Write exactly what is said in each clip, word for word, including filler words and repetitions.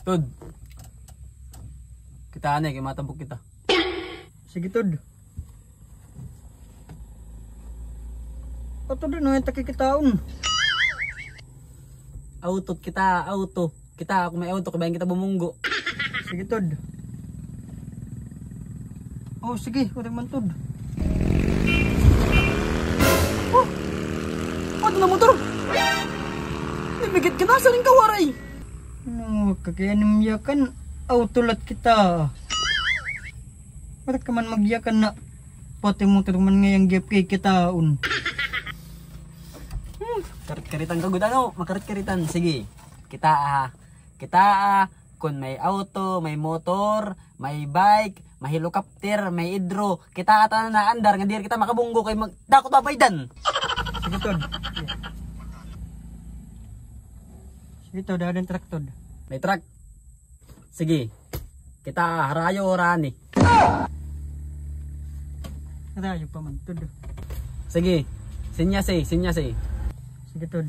Tod. Kita anay, kay matabok kita. Sige, Tod. Ato din, ano yung takikitaon? Auto kita, auto. Kita, ako may auto, kabayan kita bumunggo. Sige, Tod. Oh, sige, wala man, Tod. Oh! Ano na motor? Nabigit ka na, saling kawaray. No, kakayanim yakan, auto lat kita. Wala ka man magyakan na. Pati motor man ngay-an gihap kay kitaon. Hmm, karit-karitan ka gud, ano? Makarit-karitan. Sige. Kita, ah. Kita, ah. Kun may auto, may motor, may bike, may helicopter, may idro. Kita ata na naandar nga diri kita makabunggo kay mag-, dako ta baydan. Sige, Tod. Sige, Tod, ada yung truck, Tod. May truck. Sige. Kita harayo rani. Harayo pa man, Tod. Sige. Sinyas eh, sinyas eh. Sige, Tod.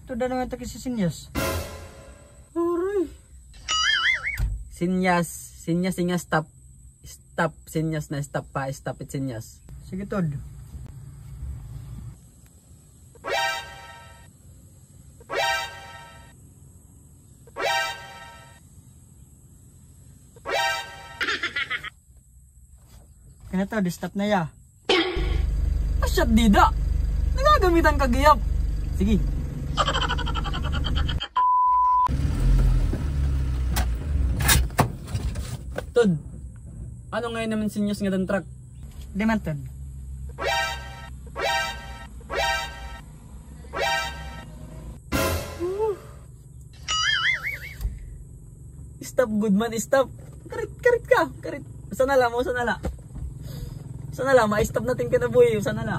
Tod, ano nga takisisinyas? Aray. Sinyas, sinyas, sinyas, stop. Stop, sinyas na stop pa, stop it, sinyas. Sige, Tod. Kaya to, di-stop na ya. Asyat dida. Nagagamitan ka gihap. Sige. Tod, ano ngay-an naman sinyas nga dan truck? Di man, Tod. Stop, good man, stop. Karit, karit ka, karit. Usa na la, mausa na la. Usa na la, ma-stop natin kinabuhi, usa na la.